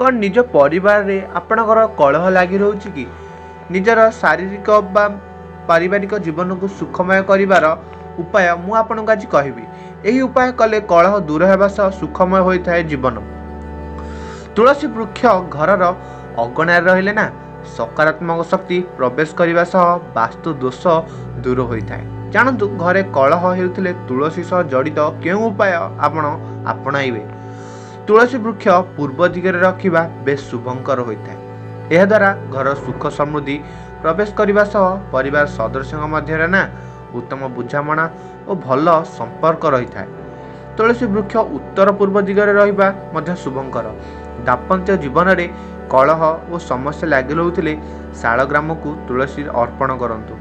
କ'ଣ ନିଜ ପରିବାରରେ ଆପଣଙ୍କର କଳହ ଲାଗି ରହୁଛି କି? ନିଜର ଶାରୀରିକ ବା ପାରିବାରିକ ଜୀବନକୁ ସୁଖମୟ କରିବାର ଉପାୟ ମୁଁ ଆପଣଙ୍କୁ ଆଜି କହିବି। ଏହି ଉପାୟ କଲେ କଳହ ଦୂର ହେବା ସହ ସୁଖମୟ ହୋଇଥାଏ ଜୀବନ। ତୁଳସୀ ବୃକ୍ଷ ଘରର ଅଗଣାରେ ରହିଲେ ନା ସକାରାତ୍ମକ ଶକ୍ତି ପ୍ରବେଶ କରିବା ସହ ବାସ୍ତୁ ଦୋଷ ଦୂର ହୋଇଥାଏ। ଜାଣନ୍ତୁ, ଘରେ କଳହ ହେଉଥିଲେ ତୁଳସୀ ସହ ଜଡ଼ିତ କେଉଁ ଉପାୟ ଆପଣ ଆପଣାଇବେ। ତୁଳସୀ ବୃକ୍ଷ ପୂର୍ବ ଦିଗରେ ରଖିବା ବେଶ ଶୁଭଙ୍କର ହୋଇଥାଏ। ଏହାଦ୍ୱାରା ଘର ସୁଖ ସମୃଦ୍ଧି ପ୍ରବେଶ କରିବା ସହ ପରିବାର ସଦସ୍ୟଙ୍କ ମଧ୍ୟରେ ନା ଉତ୍ତମ ବୁଝାମଣା ଓ ଭଲ ସମ୍ପର୍କ ରହିଥାଏ। ତୁଳସୀ ବୃକ୍ଷ ଉତ୍ତର ପୂର୍ବ ଦିଗରେ ରହିବା ମଧ୍ୟ ଶୁଭଙ୍କର। ଦାମ୍ପତ୍ୟ ଜୀବନରେ କଳହ ଓ ସମସ୍ୟା ଲାଗି ରହୁଥିଲେ ଶାଳଗ୍ରାମକୁ ତୁଳସୀ ଅର୍ପଣ କରନ୍ତୁ।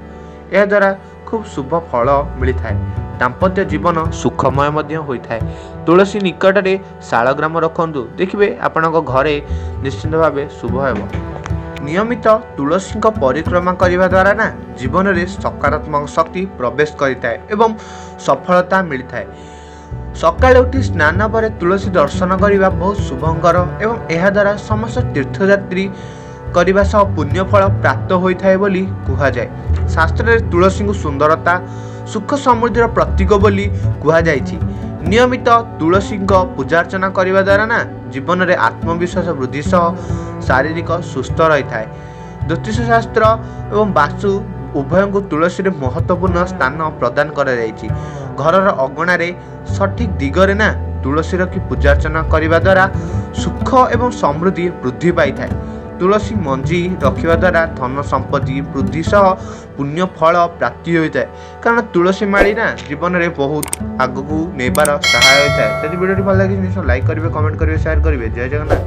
ଏହାଦ୍ୱାରା ଖୁବ୍ ଶୁଭ ଫଳ ମିଳିଥାଏ। ଦାମ୍ପତ୍ୟ ଜୀବନ ସୁଖମୟ ମଧ୍ୟ ହୋଇଥାଏ। ତୁଳସୀ ନିକଟରେ ଶାଳଗ୍ରାମ ରଖନ୍ତୁ, ଦେଖିବେ ଆପଣଙ୍କ ଘରେ ନିଶ୍ଚିନ୍ତ ଭାବେ ଶୁଭ ହେବ। ନିୟମିତ ତୁଳସୀଙ୍କ ପରିକ୍ରମା କରିବା ଦ୍ୱାରା ନା ଜୀବନରେ ସକାରାତ୍ମକ ଶକ୍ତି ପ୍ରବେଶ କରିଥାଏ ଏବଂ ସଫଳତା ମିଳିଥାଏ। ସକାଳେ ଉଠି ସ୍ନାନ ପରେ ତୁଳସୀ ଦର୍ଶନ କରିବା ବହୁତ ଶୁଭଙ୍କର ଏବଂ ଏହାଦ୍ୱାରା ସମସ୍ତ ତୀର୍ଥଯାତ୍ରୀ କରିବା ସହ ପୁଣ୍ୟଫଳ ପ୍ରାପ୍ତ ହୋଇଥାଏ ବୋଲି କୁହାଯାଏ। ଶାସ୍ତ୍ରରେ ତୁଳସୀଙ୍କୁ ସୁନ୍ଦରତା, ସୁଖ ସମୃଦ୍ଧିର ପ୍ରତୀକ ବୋଲି କୁହାଯାଇଛି। ନିୟମିତ ତୁଳସୀଙ୍କ ପୂଜାର୍ଚ୍ଚନା କରିବା ଦ୍ୱାରା ନା ଜୀବନରେ ଆତ୍ମବିଶ୍ୱାସ ବୃଦ୍ଧି ସହ ଶାରୀରିକ ସୁସ୍ଥ ରହିଥାଏ। ଜ୍ୟୋତିଷ ଶାସ୍ତ୍ର ଏବଂ ବାସ୍ତୁ ଉଭୟଙ୍କୁ ତୁଳସୀରେ ମହତ୍ତ୍ୱପୂର୍ଣ୍ଣ ସ୍ଥାନ ପ୍ରଦାନ କରାଯାଇଛି। ଘରର ଅଗଣାରେ ସଠିକ୍ ଦିଗରେ ନା ତୁଳସୀ ରଖି ପୂଜାର୍ଚ୍ଚନା କରିବା ଦ୍ୱାରା ସୁଖ ଏବଂ ସମୃଦ୍ଧି ବୃଦ୍ଧି ପାଇଥାଏ। ତୁଳସୀ ମଞ୍ଜି ରଖିବା ଦ୍ୱାରା ଧନ ସମ୍ପତ୍ତି ବୃଦ୍ଧି ସହ ପୁଣ୍ୟ ଫଳ ପ୍ରାପ୍ତି ହୋଇଥାଏ, କାରଣ ତୁଳସୀ ମାଳି ନା ଜୀବନରେ ବହୁତ ଆଗକୁ ନେବାର ସହାୟ ହୋଇଥାଏ। ଯଦି ଭିଡ଼ିଓଟି ଭଲ ଲାଗିଛି, ନିଶ୍ଚୟ ଲାଇକ୍ କରିବେ, କମେଣ୍ଟ କରିବେ, ସେୟାର କରିବେ। ଜୟ ଜଗନ୍ନାଥ।